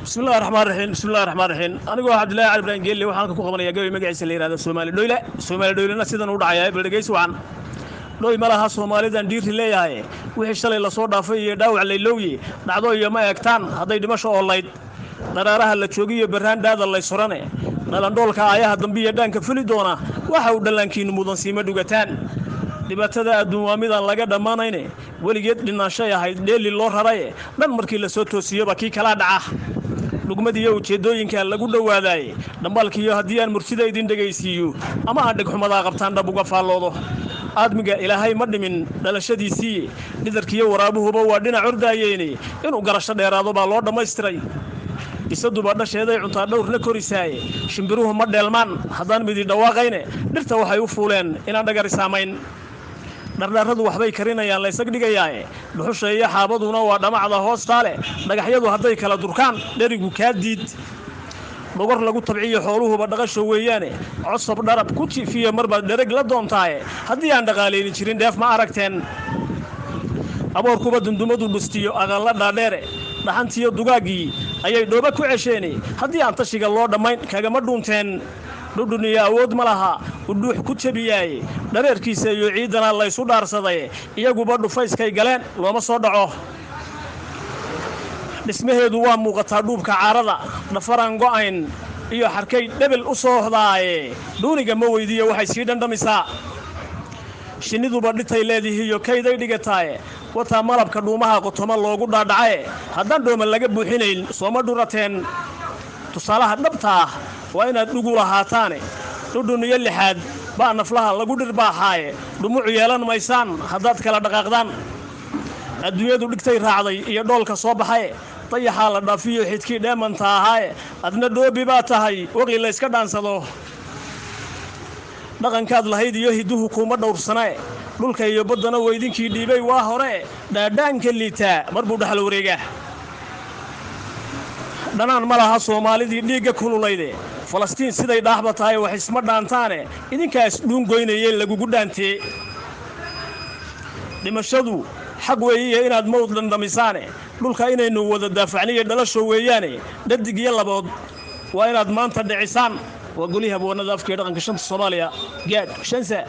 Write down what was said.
Bismillahi raxmaan raxiim, bismillahi raxmaan raxiim. Anigoo Cabdillahi Cali Ibrahim Geelle, waxaan halkan ku qabanayaa gabay magaciisa la yihahdo Soomaali Dhoyle. Soomaali Dhoylena sidan u dhacayaa, bal dhegeysi wacan. Dhoy ma laha Soomaalidan dhiiri leeyahay, wixii shalay lasoo dhaafay iyo dhaawac laylowye, dhacdo iyo ma eegtaan hadday dhimasho oolayd. Dharaaraha la joogiyo barraan dhaada laysurane, dhalandhoolka aayaha dambiyo dhaanka fuli doona, waxa uu dhallaankiinnu mudan siima dhugataan. Dhibaatada adduun waa midaan laga dhammaanayne, weligeed dhinaanshay ahayd dheeli loo raraye, dhan markii lasoo toosiyoba kii kalaa dhaca. Dhugmadiiyo ujeeddooyinka lagu dhowaadaaye, dhambaalkiiyo haddii aan murtida idin dhegaysiiyo ama aan dhegxumadaa qabtaan dhab uga faalloodo. Aadmiga Ilaahay ma dhimin dhalashadiisiiye, dhidarkiiyo waraabuhuba waa dhinac ordaayeene, inuu garasho dheeraado baa loo dhammaystiray. Bisaduba dhasheeday cuntaa dhowrna korisaaye, shimbiruhu ma dheelmaan haddaan midi dhawaaqayne, dhirta waxay u fuuleen inaan dhagari saamayn. Dhardhaaradu waxbay karinayaan laysag dhigayaaye, dhuxusha iyo xaabaduna waa dhamacda hoostaa leh, dhagaxyadu hadday kala durkaan dherigu kaa diid. Dhogor lagu tabciyo xooluhuba dhaqasho weeyaane, cosob dharab ku jiifiyo marbaad dhereg la doontaaye, haddii aan dhaqaalayni jirin dheef ma aragteen. Aboorkuba dundumadu dhustiyo aqalla dhaadheere, dhaxantiyo dugaaggii ayay dhooba ku cesheene, haddii aan tashiga loo dhammayn kagama dhuunteen. Dhudhuniyo awood ma laha udhuux ku jebiyaaye, dhareerkiisa iyo ciidana laysu dhaarsadaye, iyaguba dhufayskay galeen looma soo dhaco. Dhismaheedu waa muuqataa dhuubka caarada, dhafaraan go'ayn iyo xarkay dhebel u soohdaaye, dhuuniga ma weydiiyo waxay sii dhandhamisaa. Shinniduba dhitay leedihiiyo kayday dhigataaye, wataa malabka dhuumaha qotoma loogu dhaadhacaye, haddaan dhooma laga buuxinayn sooma dhurateen. Tusaalaha dhabta ah waa inaad dhugu lahaataane, dhudhun iyo lixaad baa naflaha lagu dhirbaaxaaye, dhumucu yeelan maysaan haddaad kala dhaqaaqdaan. Adduunyadu dhigtay raacday iyo dhoolka soo baxaye, dayaxaa la dhaafiyo xidkii dheemanta ahaaye, adna dhoobi baa tahay waqi layska dhaansado. Dhaqankaad lahayd iyo hidduhu kuuma dhowrsanae, dhulka iyo baddana weydinkii dhiibay waa hore, dhaadhaanka liitaa mar buu dhexal wareegaa. Dhanaan ma laha Soomaalidii dhiigga kululayde, Falastiin siday dhaaxba tahay wax isma dhaantaane, idinkaa isdhuungoynayee lagugu dhaantee. Dhimashadu xaq weeyiyo inaad mawd dhandhamisaane, dhulka inaynu wada daafacniyo dhalasho weeyaane, dhadig iyo labood waa inaad maanta dhicisaan. Waa golihii abwaanada afka iyo dhaqanka shanta Soomaaliya, gaadh shansa.